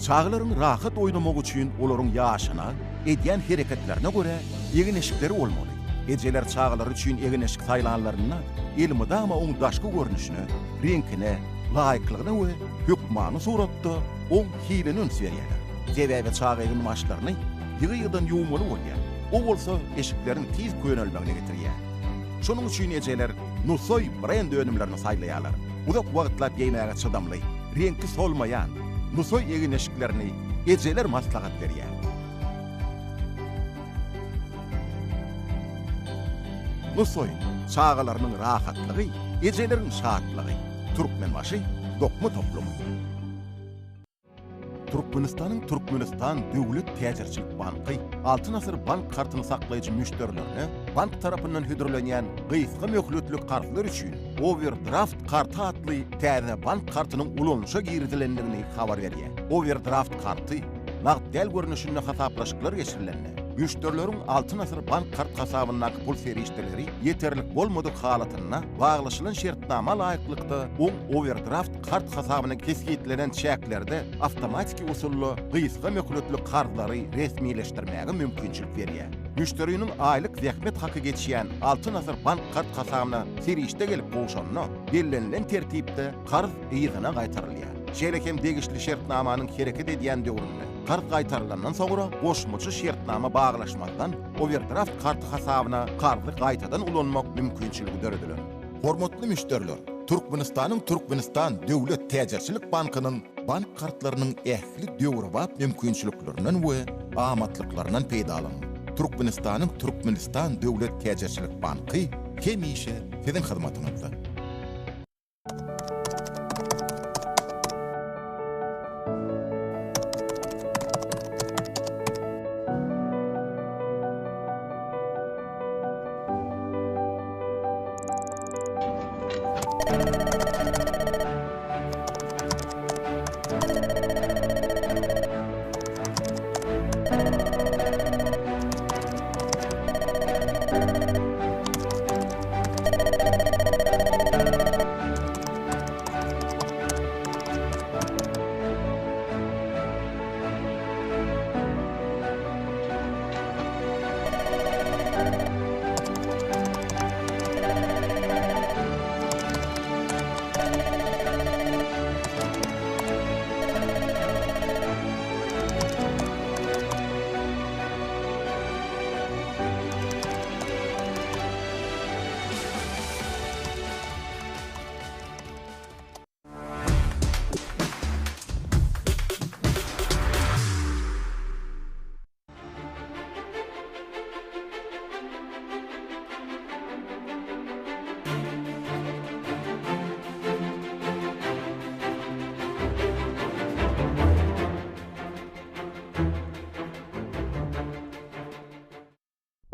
Çagalaryň rahat oýnamagy üçin olaryň ýaşyna, edýän hereketlerine görä egin-eşikleri bolmaly. Ejeler çagalary üçin egin-eşik saýlanlarynda elmydama oň daşky görnüşine, reňkine, laýyklygyna we hökmany suratda oň hiline üns berýärler. Sebäbi çaga eginbaşlaryny ýygy-ýygydan ýuwmaly bolýar. O bolsa eşikleriň tiz könelmegine getirýär. Şonuň üçin ejeler Nusaý brend önümlerini saýlaýarlar. Uzak wagtlap geýmäge çydamly, reňki solmaýan Nusaý egin-eşiklerini ejeler maslahat berýär. Nusaý, çagalarynyň rahatlygy, ejeleriň şatlygy. Türkmenbaşy dokma toplumy. Türkmenistanyň Türkmenistan döwlet täjirçilik banky Altyn asyr bank kartyny saklaýjy müşderilerine bank tarapyndan hödürlenýän gysga möhletli karzlar üçin Owerdraft karty atly täze bank kartynyň ulanyşa girizilendigini habar berýär. Owerdraft karty nagt däl görnüşinde hasaplaşyklar geçirilende. Müşderileriň Altyn Asyr bank kart hasabyndaky pul serişdeleri ýeterlik bolmadyk halatynda, baglaşylan şertnama laýyklykda oň owerdraft kart hasabyna kesgitlenen çäklerde awtomatiki usulda gysga möhletli karzlary resmileşdirmäge mümkinçilik berýär. Müşderiniň aýlyk zähmet haky geçýän Altyn Asyr bank kart hasabyna serişde gelip gowşanda, bellenilen tertipde karz yzyna gaýtarylýar. Şeýle hem degişli şertnamanyň hereket edýän döwründe, karz gaýtarylandan soňra goşmaça şertnama baglaşmazdan, owerdraft karty hasabyna karzy gaýtadan ulanmak mümkinçiligi döredilen. Hormatly müşderiler! Türkmenistanyň Türkmenistan döwlet täjirçilik bankynyň bank kartlarynyň ähli döwrebap mümkinçiliklerinden we amatlyklaryndan peýdalanyň! Türkmenistanyň Türkmenistan döwlet täjirçilik banky hemişe siziň hyzmatyňyzda!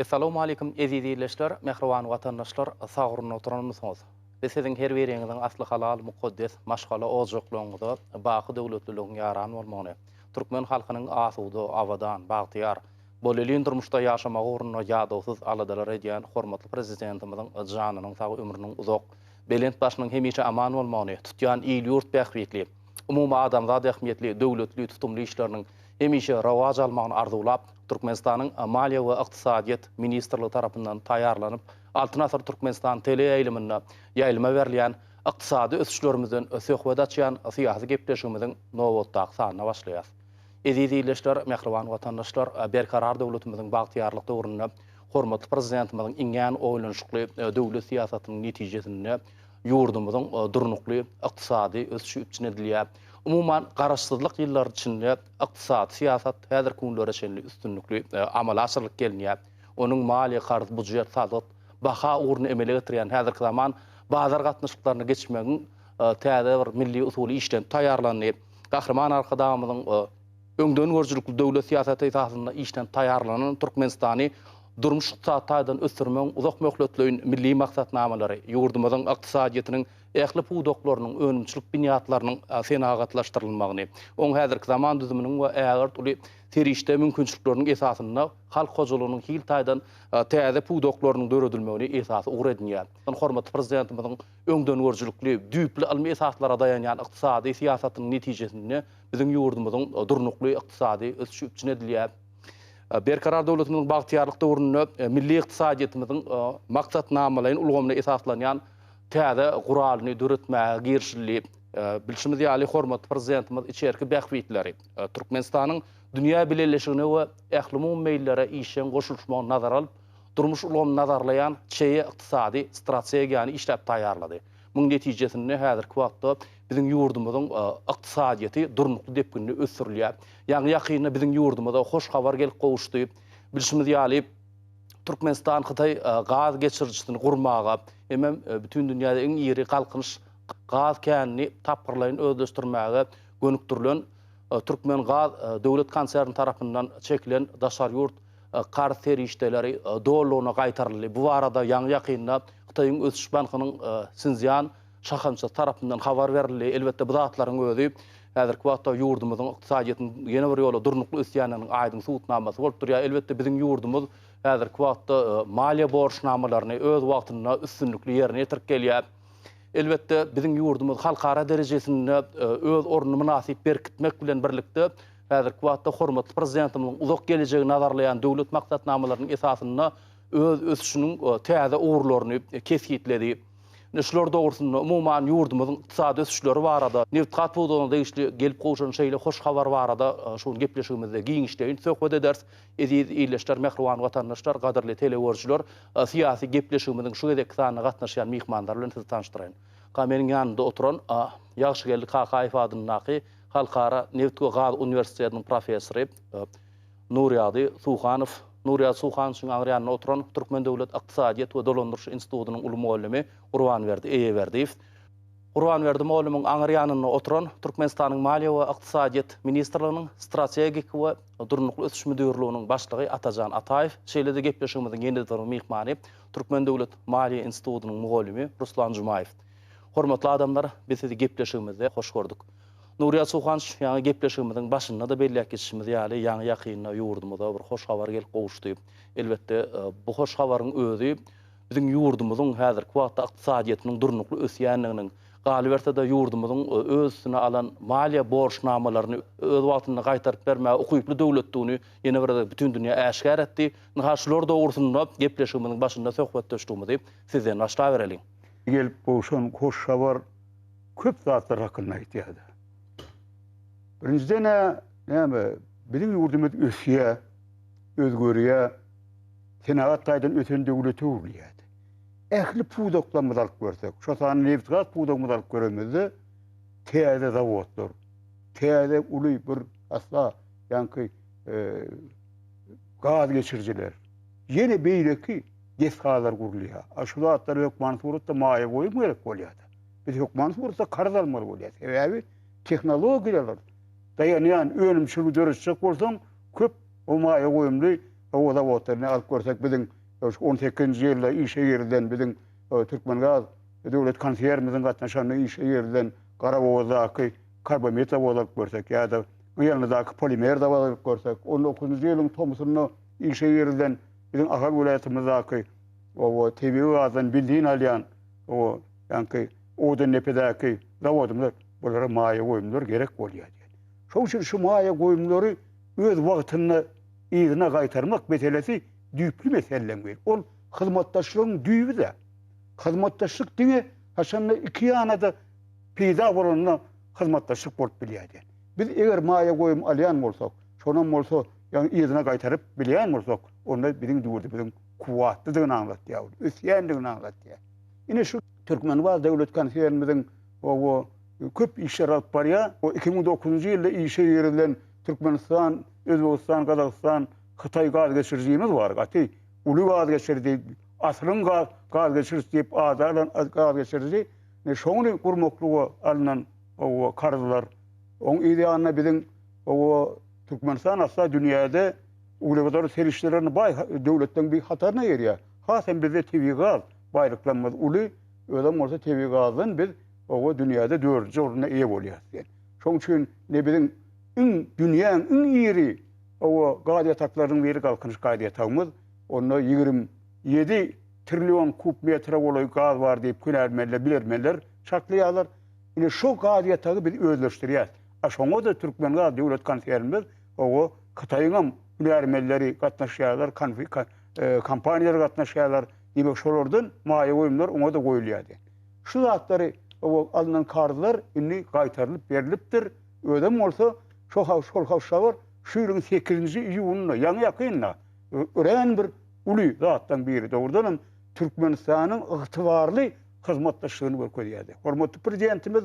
Essalawmaleýkim eziz ildeşler, mähriban watandaşlar, sagrunda oturanmysyňyz? Biz siziň her biriňiziň asly halal, mukaddes maşgala ojaklaryňyza baky döwletliligiň ýaran bolmagyny, türkmen halkynyň asuda, abadan, bagtyýar, bolelin durmuşda ýaşamagy ugrunda ýadawsyz aladalar edýän hormatly Prezidentimiziň janynyň sag, ömrüniň uzak, belent başynyň hemişe aman bolmagyny, tutýan il-ýurt bähbitli, umumy adamzat ähmiýetli döwletli tutumly işleriniň hemişe rowaç almagyny arzuwlap, Türkmenistanyň Maliýe we ykdysadyýet ministrligi tarapyndan taýýarlanyp, Altyn asyr Türkmenistan teleýaýlymynda ýaýlyma berilýän ykdysady ösüşlerimizden söhbet açýan syýasy gepleşigimiziň nobatdaky sanyna başlaýarys. Eziz ildeşler, mähriban watandaşlar, Berkarar döwletimiziň bagtyýarlyk döwründe hormatly Prezidentimiziň iňňän oýlanyşykly döwlet syýasatynyň netijesinde ýurdumyzyň durnukly ykdysady ösüşi üpjün edilýär. Umuman, Garaşsyzlyk ýyllary içinde ykdysady syýasat häzirki günlere çenli üstünlikli amala aşyrylyp gelinýär. Onuň maliýe, karz, býujet, salgyt, baha ugruny emele getirýän häzirki zaman bazar gatnaşyklaryna geçmegiň täze bir milli usuly işlenip taýýarlandy. Gahryman Arkadagymyzyň öňdengörüjilikli döwlet syýasaty esasynda işlenip taýýarlanan Türkmenistany durmuş-ykdysady taýdan ösdürmegiň uzak möhletleýin milli maksatnamalary ýurdumyzyň ykdysadyýetiniň ähli pudaklarynyň önümçilik binýatlarynyň senagatlaşdyrylmagyny, oň häzirki zaman düzüminiň we ägirt uly serişde mümkinçilikleriniň esasynda halk hojalygynyň hil taýdan täze pudaklarynyň döredilmegini esasy ugur edinýär. Hormatly Prezidentimiziň öňdengörüjilikli, düýpli ylmy esaslara daýanýan ykdysady syýasatynyň netijesinde biziň ýurdumyzyň durnukly ykdysady ösüşi üpjün edilýär. Berkarar döwletimiziň bagtyýarlyk döwründe milli ykdysadyýetimiziň maksatnamalaýyn ulgamyna esaslanýan täze guralyny döretmäge girişildi. Bilşimiz ýaly, hormatly Prezidentimiz içerki bähbitleri, Türkmenistanyň dünýä bileleşigine we ählumumy meýillere işjeň goşulyşmagyny nazara alyp, durmuş ulgamyny nazarlaýan çeýe ykdysady strategiýany işläp taýýarlady. Munuň netijesinde häzirki wagtda biziň ýurdumyzyň ykdysadyýeti durnukly depginde ösdürilýär. Ýaňy-ýakynda biziň ýurdumyza hoş habar gelip gowuşdy. Bilşimiz ýaly, Türkmenistan-Hytaý gaz geçirijisini gurmaga hemem bütin dünýäde iň iri Galkynyş gaz känini tapgyrlaýyn özleşdirmäge gönükdirilen Türkmengaz döwlet konserni tarapyndan çekilen daşary ýurt karz serişdeleri dolulygyna gaýtaryldy. Bu barada ýaňy-ýakynda Hytaýyň Ösüş bankynyň Sinszýan şahamçasy tarapyndan habar berildi. Elbetde, bu zatlaryň özi. Häzirki wagtda ýurdumyzyň ykdysadyýetiniň ýene bir ýola durnukly ösýändiginiň aýdyň subutnamasy bolup durýar. Elbetde, biziň ýurdumyz häzirki wagtda maliýe borçnamalaryny öz wagtynda üstünlikli ýerine ýetirip gelýär. Elbetde, biziň ýurdumyz halkara derejesinde öz ornuny mynasyp berkitmek bilen birlikde, häzirki wagtda hormatly Prezidentimiziň uzak gelejegi nazarlaýan döwlet maksatnamalarynyň esasynda öz ösüşiniň täze ugurlaryny kesgitledi. Ine, şular dogrusynda, umuman, ýurdumyzyň ykdysady ösüşleri barada, nebitgaz pudagyna degişli gelip gowşan şeýle hoş habar barada şu gün gepleşigimizde giňişleýin söhbet ederis. Eziz ildeşler, mähriban watandaşlar, gadyrly telegörüjiler, syýasy gepleşigimiziň şu gezekki sanyna gatnaşýan myhmanlar bilen sizi tanyşdyraýyn. Ka meniň ýanymda oturan Ýagşygeldi Kakaýew adyndaky Halkara nebit we gaz uniwersitetiniň professory Nurýagdy Suhanow, Nurýagdy Suhanowyň aňry ýanynda oturan Türkmen döwlet ykdysadyýet we dolandyryş institutynyň uly mugallymy Gurbanberdi Eýeberdiýew, Gurbanberdi mugallymyň aňry ýanynda oturan Türkmenistanyň Maliýe we ykdysadyýet ministrliginiň Strategik we durnukly ösüş müdirliginiň başlygy Atajan Ataýew, şeýle-de gepleşigimiziň ýene-de bir myhmany Türkmen döwlet maliýe institutynyň mugallymy Ruslan Jumaýew. Hormatly adamlar, biz sizi gepleşigimizde hoş gördük. Nurýa Suhanç, ýaňy gepleşigimiziň başynda-da belläp geçişimiz ýaly, ýaňy-ýakynda ýurdumyza bir hoş habar gelip gowuşdy. Elbetde, bu hoş habaryň özi biziň ýurdumyzyň häzirki wagtda ykdysadyýetiniň durnukly ösýändiginiň, galyberse-de, ýurdumyzyň öz üstüne alan maliýe borçnamalaryny öz wagtynda gaýtaryp bermäge ukyply döwletdigini ýene bir gezek bütin dünýä äşgär etdi. Ynha, şular dogrusynda gepleşigimiziň başynda söhbetdeşligimizi sizden başlabereliň. Gelip gowşan hoş habar köp zatlar hakynda aýdýardy. Birinjiden-ä näme, biziň ýurdumyz ösýär, özgerýär, senagat taýdan ösen döwlete öwrülýärdi. Ähli pudaklarymyzy alyp görsek, şo sanda nebitgaz pudagymyzy alyp görenimizde täze zawodlar, täze uly bir asla ýaňky gaz geçirijiler, ýene beýleki desgalar gurulýar. A şu zatlara hökmany suratda maýa goýum gerek bolýar. Biz hökmany suratda karz almaly bolýarys. Sebäbi tehnologiýalar daýanýan önümçiligi döretjek bolsaň, köp o maýa goýumly o zawodlaryny alyp görsek biziň on sekizinji ýylda işe girizilen biziň Türkmengaz döwlet konsernimiziň gatnaşanda işe girizilen Garabogazdaky karbamid zawody alyp görsek ýa-da Gyýanlydaky polimer zawody alyp görsek, on dokuzynjy ýylyň tomusynda işe girizilen biziň Ahal welaýatymyzdaky o tebigy gazdan benzin alýan o ýaňky Odundepedäki zawodymyz bulara maýa goýumlar gerek bolýar diýen. Şonuň üçin şu maýa goýumlary öz wagtynda yzyna gaýtarmak meselesi düýpli meseleleň biri. Ol hyzmatdaşlygyň düýbi-de. Hyzmatdaşlyk diňe haçanda iki ýana-da peýda bolanda hyzmatdaşlyk bolup bilýär diýen. Biz eger maýa goýum alýan bolsak, şonam bolsa ýagny yzyna gaýtaryp bilýän bolsak, onda biziň döwletimiziň kuwwatlydygyny aňlatýar, ol ösýändigini aňlatýar. Ine şu Türkmengaz döwlet konsernimiziň oba köp işler alyp barýar. O 2009-njy ýylda işe girizilen Türkmenistan, Özbegistan, Gazagystan, Hytaý gaz geçirijimiz bar. Gaty uly gaz geçiriji, asyryň gaz gaz geçiriji diýip ady alan gaz geçiriji. Ine şony gurmaklyga alnan oba karzlar. Oň yz ýanynda biziň oba Türkmenistan asla dünýäde uglewodorod serişdelerine baý döwletleriň bir hataryna girýär. Has hem bizde tebigy gaz baýlyklarymyz uly, özem bolsa tebigy gazdan biz oba dünýäde dördünji oruna eýe bolýarys diýen. Şonuň üçin ine biziň iň dünýäň iň iri oba gaz ýataklarynyň biri Galkynyş gaz ýatagymyz. Onda 27 trillion kub metre golaý gaz bar diýip hünärmenler, bilermenler çaklaýarlar. Ine şo gaz ýatagy biz özleşdirýäris. A şoňa-da Türkmengaz döwlet konsernimiz oba Hytaýyňam hünärmenleri gatnaşýarlar, kompaniýalar gatnaşýarlar. Diýmek, şolardan maýa goýumlar oňa-da goýulýardy. Şu zatlary oba alnan karzlar indi gaýtarylyp berlipdir. Özem bolsa şo şol hoş habar şu ýylyň sekizinji iýunynda, ýaňy-ýakynda örän bir uly zatlaryň biri. Dogrudan hem Türkmenistanyň ygtybarly hyzmatdaşlygyny görkezýärdi. Hormatly Prezidentimiz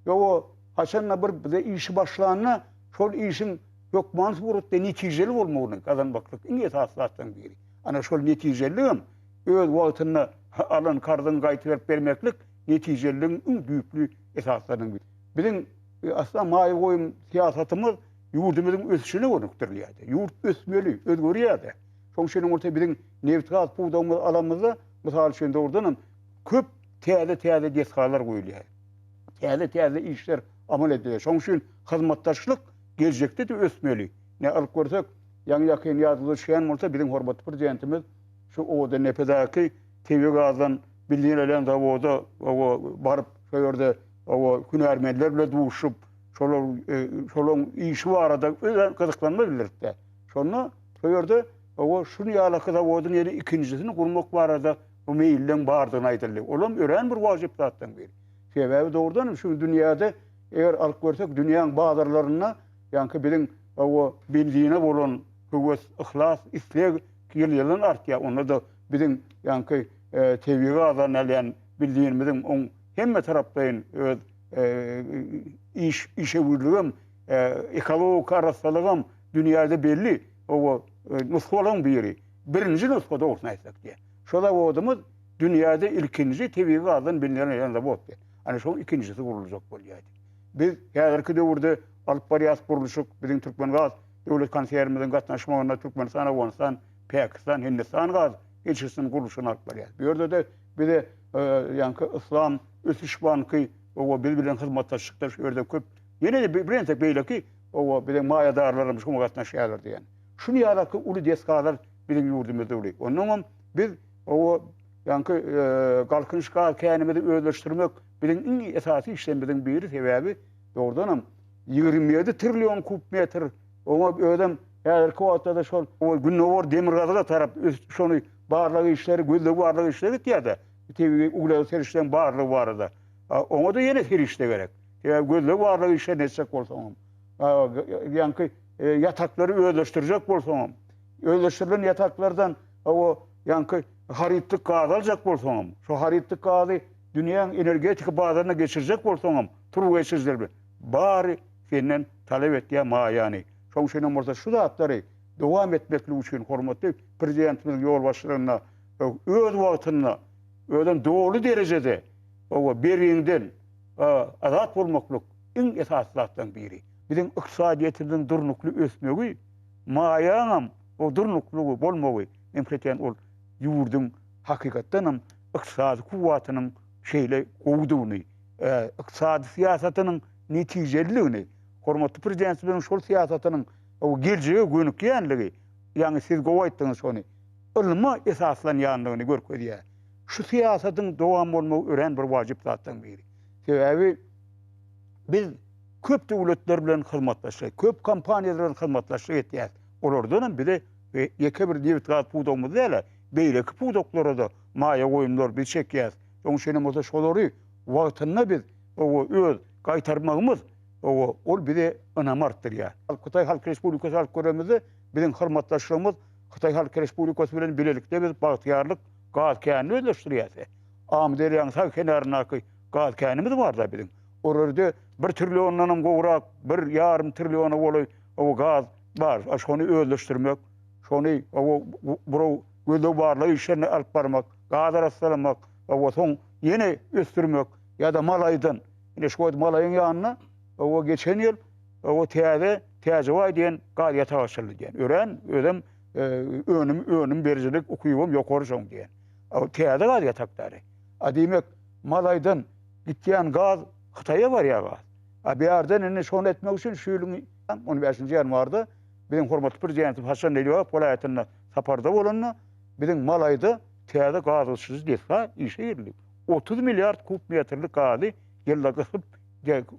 ýowa haçanda bir bize işi başlanda şol işiň hökmany suratda netijeli bolmagyny gazanmaklyk iň esasy zatlaryň biri. Ana şol netijeliligem öz wagtynda alan karzyňy gaýtaryp bermeklik netijeliligiň iň düýpli esaslarynyň biri. Biziň asla maýa goýum syýasatymyz ýurdumyzyň ösüşine gönükdirilýärdi. Ýurt ösmeli, özgerýärdi. Şonuň üçin bolsa biziň nebitgaz pudagymyzy alanymyzda, mysal üçin, dogrudan hem köp täze-täze desgalar goýulýar. Täze-täze işler. amal edilýär. Şonuň üçin hyzmatdaşlyk geljekde-de ösmeli. Ine, alyp görsek, ýaňy-ýakyn ýadyňyza düşýän bolsa, biziň hormatly Prezidentimiz şu Owadannepedäki tebigy gazdan benzin alýan zawoda baryp, şo ýerde hünärmenler bilen duşup, şolar şolaryň işi barada örän gyzyklanma bildiripdi. Şonda şo ýerde owa şuny ýalaky zawodyň ýene ikinjisini gurmak barada bu meýilleň bardygyny aýdyldy. Olam örän bir wajyp zatlaryň biri. Sebäbi dogrudan hem şu dünýäde eger alyp görsek dünýäň bazarlarynda ýaňky biziň owa benzine bolan höwes, yhlas, isleg ýyl-ýyldan artýar. Onda-da biziň ýaňky tebigy gazdan alýan benzinimiziň oň hemme taraplaýyn öz iş işewürligem, ekologik arassalygam dünýäde belli owa nusgalaryň biri. Birinji nusga dogrusyny aýtsak diýýär. Şo zawodymyz dünýäde ilkinji tebigy gazdan benzin alýan zawod diýýär. Ana şoň ikinjisi guruljak bolýar. Biz häzirki döwürde alyp barýas gurluşyk biziň Türkmengaz döwlet konsernimiziň gatnaşmagynda Türkmenistan, Owganystan, Pakistan, Hindistan gaz geçirijisiniň gurluşygyny alyp barýas. Bu ýerde-de bize ýaňky Yslam ösüş banky owa biz bilen hyzmatdaşlykda şu ýerde köp ýene-de birentek beýleki owa biziň maýadarlarymyz şoňa gatnaşýarlar diýen. Şuny ýalaky uly desgalar biziň ýurdumyzda uly. Onnoňam biz owa ýaňky Galkynyş gaz känimizi özleşdirmek biziň iň esasy işlerimiziň biri sebäbi dogrudanam 27 trillion kub metr oňa özem häzirki wagtda-da şol gündogar demirgazyga tarap şony barlag işleri gözleg barlag işleri gitýär-de tebigy uglerod serişdeleriň barlygy barada. Oňa-da ýene serişde gerek. Sebäbi gözleg barlag işlerini etjek bolsaňam, ýaňky ýataklary özleşdirjek bolsaňam, özleşdirilen ýataklardan o ýaňky harytlyk gaz aljak bolsaňam, şo harytlyk gazy dünýäň energetika bazaryna geçirjek bolsaňam, turba geçirijiler bilen, bary senden talap etýär maýany. Şonuň üçinem bolsa şu zatlary dowam etmeklik üçin hormatly Prezidentimiziň ýolbaşçylygynda öz wagtynda, özem doly derejede oba bergiňden azat bolmaklyk iň esasy zatlaryň biri. Biziň ykdysadyýetimiziň durnukly ösmegi, maýaňam o durnukly bolmagy, men pikir etýän ol ýurduň hakykatdanam ykdysady kuwwatynyň şeýle gowudygyny, ykdysady syýasatynyň netijeliligini, hormatly Prezidentimiziň şol syýasatynyň geljege gönükýänligi, ýaňy siz gowy aýtdyňyz şony, ylma esaslanýandygyny görkezýär. Şu syýasatyň dowam bolmagy örän bir wajyp zatlaryň biri. Sebäbi biz köp döwletler bilen hyzmatdaşlyk, köp kompaniýalar bilen hyzmatdaşlyk etýäris. Olardan hem bize ýeke bir nebit-gaz pudagymyz däl-de, beýleki pudaklara-da maýa goýumlar biz çekýäris. Şonuň üçin hem bolsa şolary wagtynda biz öz gaýtarmagymyz ol bize ynamy artdyrýar. Hytaý Halk Respublikasy alyp göremizde biziň hyzmatdaşlygymyz Hytaý Halk Respublikasy bilen bilelikde biz Bagtyýarlyk gaz känini özleşdirýäs. Amyderýanyň sag kenaryndaky gaz känimiz bar-da biziň. Ol ýerde bir trilliondanam gowrak, bir ýarym trilliona golaý gaz bar. Şony özleşdirmek, şony buraw gözleg-barlag işlerini alyp barmak, gaz arassalamak, soň ýene ösdürmek ýa-da Malaýdan, ine şu wagt Malaýyň ýanynda geçen ýyl täze Täjibaý diýen gaz ýatagy açyldy diýen. Örän özem önüm önüm berijilik ukybam ýokary şoň diýen. Täze gaz ýataklary. A diýmek Malaýdan gitýän gaz Hytaýa barýar gaz. A bärden indi şony etmek üçin şu ýylyň 15-nji ýanwarda biziň hormatly prezidentimiz Haçan Lebap welaýatynda saparda bolanda biziň Malaýda täze gaz gysyjy desga işe girildi. 30 milliard kub metrlik gazy ýylda gysyp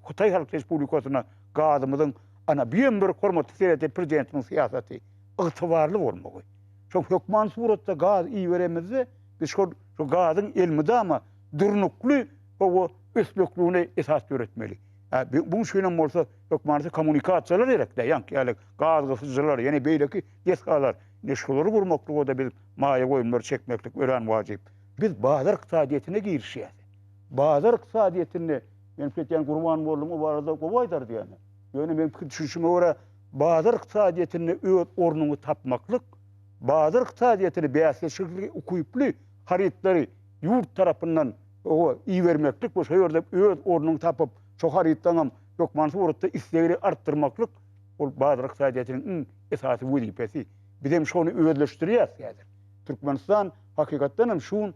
Hytaý Halk Respublikasyna gazymyzyň ana bu hem bir hormatly serede prezidentimiziň syýasaty ygtybarly bolmagy. Şo hökman suratda gaz iberemizde biz şol şu gazyň elmydama durnukly owa ösmekligine esas döretmeli. Bu üçin hem bolsa hökmany kommunikasiýalar gerek-dä, ýaňky ýaly gaz gysyjylar, ýene beýleki desgalar. Ine şolary gurmaklyga-da biz maýa goýumlary çekmeklik örän wajyp. Biz bazar ykdysadyýetine girişýäs. Bazar ykdysadyýetinde men pikir etýän Gurban mollum o barada gowy aýdar diýýän. Ýöne meň pikir düşünişime görä bazar ykdysadyýetinde öz ornuňy tapmaklyk, bazar ykdysadyýetine bäsleşiklige ukyply harytlary ýurt tarapyndan oba ibermeklik we şo ýerde öz ornuňy tapyp, şo harytlaryňam hökmany suratda islegini artdyrmaklyk ol bazar ykdysadyýetiniň iň esasy wezipesi. Bizem şony özleşdirýäris häzir. Türkmenistan hakykatdan hem şu gün.